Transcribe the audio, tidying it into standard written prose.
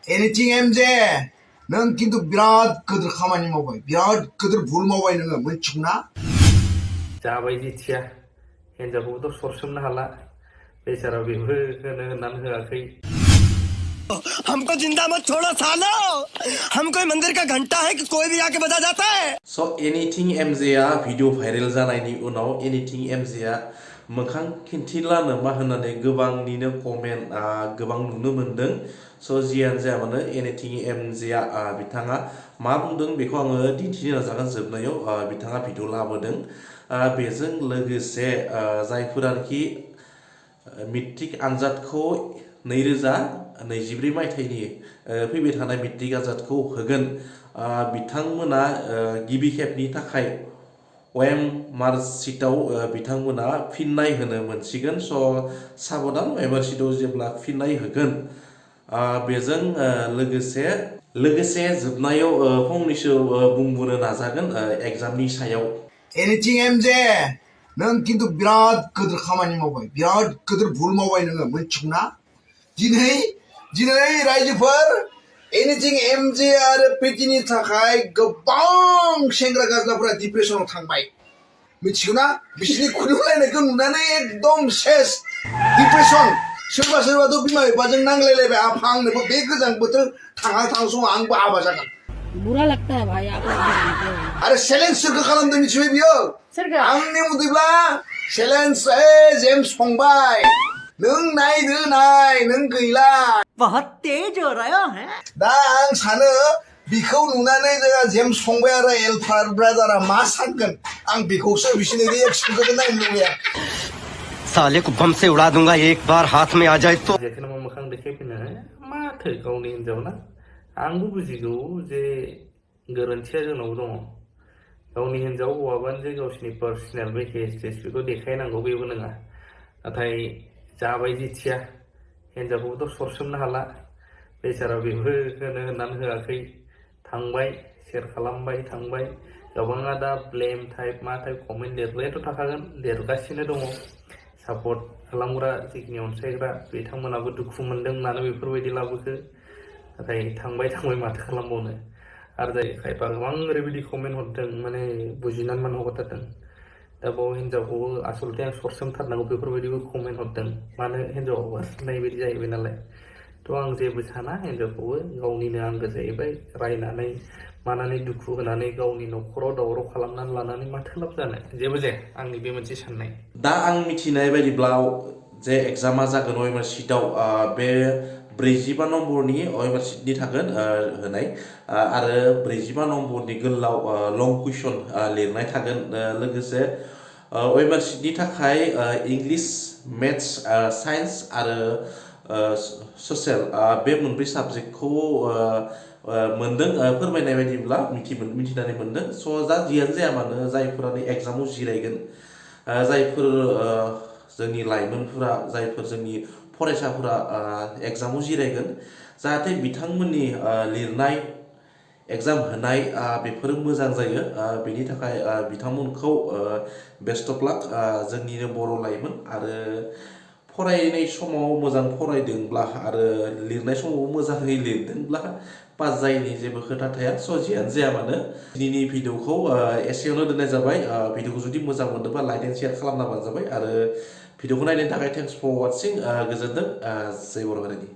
Anything MJ nang kintu birat kotor khamani mawbai birat kotor bhul mawbai nang monthiगौना जाबायदि थिया हिनजावखौबोथ' सरसोमनो हाला बेचारा बेबो होनो होननानै होआखै हमको जिंदा मत छोड़ो सालो हम कोई मंदिर का घंटा है कि कोई भी आके बजा जाता है So anything MJ आ भिडिअ भाइरेल जानायनि उनाव anything MJ आ मोखां खिन्थिलानो मा होननानै गोबांनिनो कमेन्ट गोबां नुनो मोनदों so जियानो जाया मानो anything MJ आ बिथाङा मा बुंदों बेखौ आङो दिन्थिनो नाजागोन जोबनायाव बिथाङा भिडिअ लाबोदों बेजों लोगोसे जायफोरानोखि मेट्रिक आनजादखौ 2024 मायथाइनि फैबाय थानाय मेट्रिक आनजादखौ होगोन बिथांमोना गिबि खेबनि थाखाय OM मार्कशीटआव बिथांमोना फिननाय होनो मोनसिगोन स साबधान OM मार्कशीटआव जेब्ला फिननाय होगोन बेजों लोगोसे जोबनायाव फंनैसो बुंबोनो नाजागोन एग्जामनि सायाव Anything MJ nang kintu birat kotor khamani mawbai birat kotor bhul mawbai nang monthiगौना दिनै रायजोफोर Anything MJ आरो पेटिनि थाखाय गोबां सेंग्रा गाज्लाफोरा डिप्रेसनाव थांबाय मिथिगौना बिसोरनि खुदुमलायनायखौ नुनानै एकदम सेस डिप्रेसन सोरबाथ' बिमा बिफाजों नांलायलायबाय आफा आंनोबो बे गोजां बोथोर थाङा समाव आंबो हाबा जागोन बुरा लगता है भाई आप अरे चैलेंज सोरखौ खालामदों मिथिबाय बियो आंनि मथेब्ला चैलेंज जेम्स फंबाय नों नायदो नों गैला बहुत तेज हो रहा है दा आं सानो बिखौ नुनानै जोंहा जेम्स फंबाय आरो एल्फार ब्रादारा मा सानगोन आं बिखौसो बिसोरनि रिएक्सनखौ नायनो लुबैया साले को बम से उड़ा दूंगा एक बार हाथ में आ जाए तो जेखौनो मोखां देखायफैनो माथो गावनि हिनजावना आंबो बुजिगौ जे गोरोन्थिया जोंनाव दङ गावनि हिनजाव हौवाबानो जे गावसिनि पार्सनेल बे हेस्टेज बेखौ देखायनांगौ बेबो नङा नाथाय जाबायदि थिया हिनजावखौबोथ' सरसोमनो हाला बेचारा बेबो होनो होननानै होआखै थांबाय शेयार खालामबाय थांबाय गोबाङा दा ब्लेम टाइप मा टाइप कमेन्ट लिरबायाथ' थाखागोन लिरगासिनो दङ सापर्ट खालामग्रा जिखिनि अनसायग्रा बिथांमोनाबो दुखु मोनदों मानो बेफोरबायदि लाबोखो नाथाय थांबाय माथो खालामबावनो आरो जाय खायफा गोबां ओरैबायदि कमेन्ट हरदों माने बुजिनानै मान हगारथारदों दा बाव हिनजावखौबो आसलथे आं सरसोमथारनांगौ बेफोरबायदिबो कमेन्ट हरदों मानो हिनजावआ होननाय बायदि जाहैबाय नालाय थ' आं जेबो साना हिनजावखौबो गावनिनो आंगो जाहैबाय रायनानै मानानै दुखु होनानै गावनि न'खराव दावराव खालामनानै लानानै माथो लाब जानो जेबो जाया आंनि बे मोनसे साननाय दा आं मिथिनाय बायदिब्ला जे एग्जामा जागोन OM मार्कशीटआव बे 45 नम्बरनि OM मार्कशीटनि थागोन होनाय आरो 45 नम्बरनि गोलाव लं कुइसन लिरनाय थागोन लोगोसे OM मार्कशीटनि थाखाय इंलिश मेथ्स साइन्स आरो ससियेल बे मोनब्रै साबजेक्टखौ मोनदों फोरमायनाय बायदिब्ला मिथिनानै मोनदों स' दा जियानो जाया मानो जायफोरानो एग्जामाव जिरायगोन जायफोर जोंनि लाइमोनफोरा जायफोर जोंनि फरायसाफोरा एग्जामाव जिरायगोन जाहाथे बिथांमोननि लिरनाय एग्जाम होनाय बेफोरो मोजां जायो बेनि थाखाय बिथांमोनखौ बेस्ट अफ लाक जोंनिनो बर' लाइमोन आरो फरायनाय समाव मोजां फरायदोंब्ला आरो लिरनाय समाव मोजाङै लिरदोंब्ला पास जायैनि जेबो खोथा थाया स' जियानो जाया मानो दिनैनि भिडिअखौ एसेयावनो दोननाय जाबाय भिडिअखौ जुदि मोजां मोनदोंबा लाइक एन्ड शेयार खालामनाबानो जाबाय आरो भिडिअखौ नायनायनि थाखाय थेंक्स फर वाचिं गोजोनदों जय बर' हारिनि